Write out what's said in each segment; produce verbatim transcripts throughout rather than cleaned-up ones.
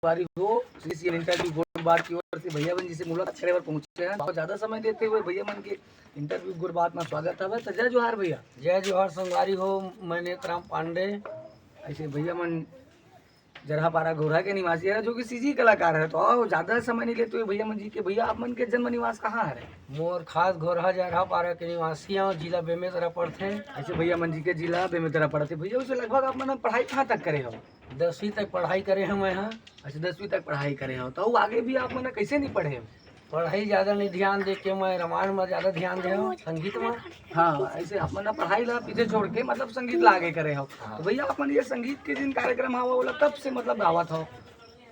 संगवारी हो, CCN interview गोठ बार की ओर से भैया मन जी से मुलाकात करे बर पहुंचे हैं। बहुत ज्यादा समय देते हुए भैया मन के इंटरव्यू गोठ बार में स्वागत है। तो जय जोहार भैया। जय जोहार संगवारी हो, मैं नेतराम पांडे। ऐसे भैया मन जरहापारा घोरहा के निवासी है, जो कि सीजी कलाकार है। तो आओ, ज्यादा समय नहीं लेते हुए भैया मन जी के, भैया आप मन के जन्म निवास कहाँ है? मोर खास घोरहा जरहापारा के निवासी हूँ, जिला बेमेतरा पड़थे। ऐसे भैया मन जी के जिला बेमेतरा पड़थे। भैया, उसे लगभग आप मन पढ़ाई कहाँ तक करे हो? दसवीं तक पढ़ाई करे हूँ मैं, हाँ। अच्छा, दसवीं तक पढ़ाई करे हो, तो आगे भी आप मन कैसे नहीं पढ़े हो? पढ़ाई ज्यादा नहीं ध्यान दे के मैं रामायण में ज्यादा ध्यान दे हूँ, संगीत में। हाँ, ऐसे आप मन पढ़ाई ला पीछे छोड़ के मतलब संगीत ला आगे करे हो। हाँ। तो भैया, आप मन ये संगीत के जिन कार्यक्रम हवा, ओला कब से मतलब गावत हो?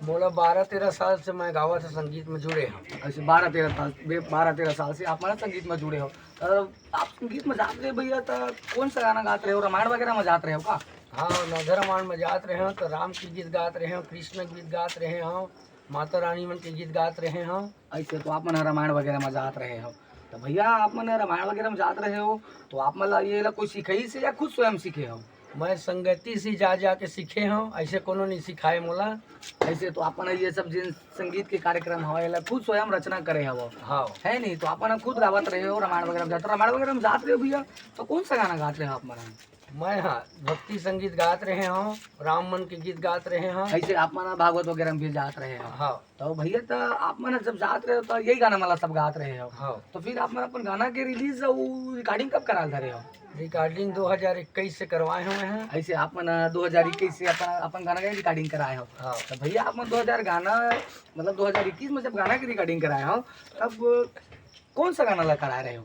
मोला बारह तेरह साल से मैं गावत हूँ, संगीत में जुड़े हूँ। ऐसे बारह तेरह साल, बे-, बारह तेरह साल से आप मन संगीत में जुड़े हो। तो आप संगीत में जात रहे भैया, तो कौन सा गाना गात रहे हो? रामायण वगैरह में जात रहे हो का? हाँ, नवधा रामायण में जात रहे हो, तो राम के गीत गात रहे हो, कृष्ण के गीत गात रहे हो, माता रानी मन के गीत गात रहे हो। ऐसे तो आप मन रामायण वगैरह में जात रहे हो। तो भैया, आप मन रामायण वगैरह में जात रहे हो, तो आप मन ला ये ला कोई सिखाई से या खुद स्वयं सीखे हो? मैं संगति से जा जा के सीखे हूँ, ऐसे कोनो नहीं सिखाए मोला। ऐसे तो आप मन ये सब जिन संगीत के कार्यक्रम हवा, ये ला खुद स्वयं रचना करे हवो। हाँ। है नहीं, तो आप मन खुद गावत रहे हो, रामायण वगैरह में जात, रामायण वगैरह में जात रहे हो भैया, तो कौन सा गाना गात रहे हो आप मन? मैं, हाँ, भक्ति संगीत गात रहे हूँ, राम मन के गीत गात रहे हूँ। ऐसे आप मन भागवत वगैरह में भी जात रहे हो। हाँ। तो भैया, तो आप मन जब जात रहे हो, तो यही गाना मतलब सब गात रहे हो। हाँ। तो फिर आप मन अपन गाना के रिलीज अउ रिकॉर्डिंग कब करा धरे हो? रिकॉर्डिंग दो हज़ार इक्कीस से करवाए हुए हैं। ऐसे आप मन दो हज़ार इक्कीस से अपन, अपन गाना के रिकॉर्डिंग कराए हो। हाँ। तो भैया, आप मन दो हज़ार गाना, मतलब दो हज़ार इक्कीस में जब गाना की रिकॉर्डिंग कराए हो, तब कौन सा गाना ला कराए रहे हो?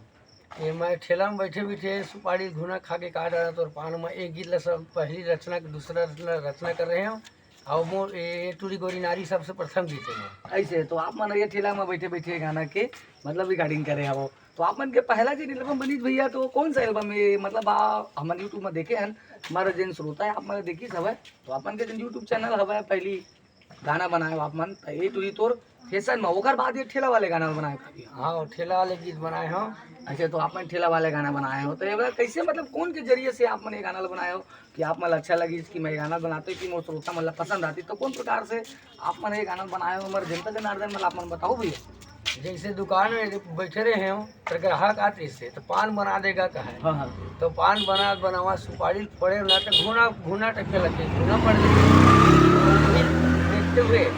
ये मैं ठेला में बैठे बैठे सुपारी घुना खा के का डारा तोर पान में, एक गीत ला सब पहली रचना, दूसरा रचना, रचना कर रहे हो। और मोर ये टूरी गोरी नारी सबसे प्रथम गीत है मोर। ऐसे तो आप मन ये ठेला में बैठे बैठे गाना के मतलब रिकॉर्डिंग करे हो, तो आप मन के पहला जो एल्बम बनीस भैया, तो कौन सा एल्बम है? मतलब आ, हमन YouTube में देखे हन, हमारा जिन श्रोता है आप मन देखिस हवय, तो आप मन के जिन YouTube चैनल हवय पहली गाना बनाए हो आप मन, तो ये टूरी तोर फैशन में, ओकर बाद ये ठेला वाले गाना बनाए हो कभी? हाँ, ठेला वाले गीत बनाए हो। अच्छा, तो आप मन ठेला वाले गाना बनाए हो, तो ये वाला कैसे, मतलब कौन के जरिए से आप मन ये गाना ला बनाए हो कि आप मन ला अच्छा लगिस कि मैं ये गाना बनाते कि मोर श्रोता मन ला पसंद आतिस, तो कौन प्रकार से आप मन ये गाना बनाए हो, हमारे जनता जनार्दन मन ला आप मन बताओ भैया। जैसे दुकान में बैठे रहे हो, तो ग्राहक आतिस हे, तो पान बना देगा कहे। हाँ, हाँ। तो पान बना, बनावा, सुपारी पड़े ना, तो घुना, घुना टके लगे, घुना पड़ गई। देखते हुए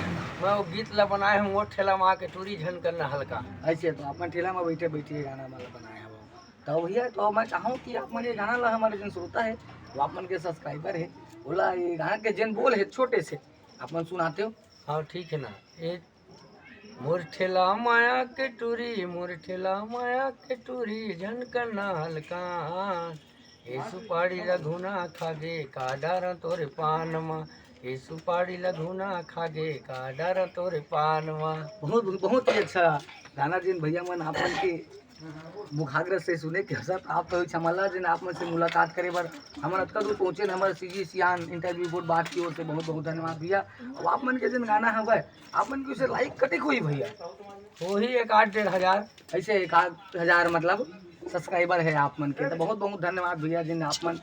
मैं वो गीत ला बनाए हूँ, वो ठेला में आके टूरी झन करना हल्का। ऐसे तो आप मन ठेला में बैठे बैठे ये गाना वाला बनाए हो। तो भैया, तो मैं चाहूँ कि आप मन ये गाना ला, हमारे जिन श्रोता है, वो आप मन के सब्सक्राइबर है, बोला ये गाना के जिन बोल है छोटे से आप मन सुनाते हो। हाँ, ठीक है ना। ए मोर ठेला माया के टूरी, मोर ठेला माया के टूरी, झन करना हल्का। ए सुपारी ला घुना खागे, का डारा तोरे पान मा। ए सुपारी ला घुना खागे, का डारा तोरे पान मा। बहुत, बहुत ही अच्छा गाना जिन भैया मन आप मन के मुखाग्र से सुने के हसत आप तो छमला जिन आप मन से मुलाकात करे बर हमन अतका दूर पहुँचे न, हमर सीजी सियान इंटरव्यू बोर्ड बात की ओर से बहुत बहुत धन्यवाद भैया। अब आप मन के जिन गाना हवय, आप मन के उसे लाइक कतेक होही भैया? होही एक आध डेढ़ हजार। ऐसे एक आध हजार मतलब सब्सक्राइबर है आप मन के, तो बहुत बहुत धन्यवाद भैया जिन आप मन।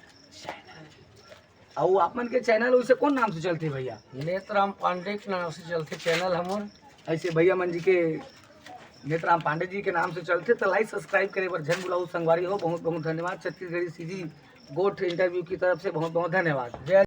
अउ आप मन के चैनल उसे कौन नाम से चलथे भैया? नेतराम पांडे के नाम से चलथे चैनल हमर। ऐसे भैया मन जी के नेतराम पांडे जी के नाम से चलथे, तो लाइक सब्सक्राइब करे बर झन भुलाऊ संगवारी हो। बहुत बहुत धन्यवाद छत्तीसगढ़ी सीजी गोठ इंटरव्यू की तरफ से, बहुत बहुत धन्यवाद। जय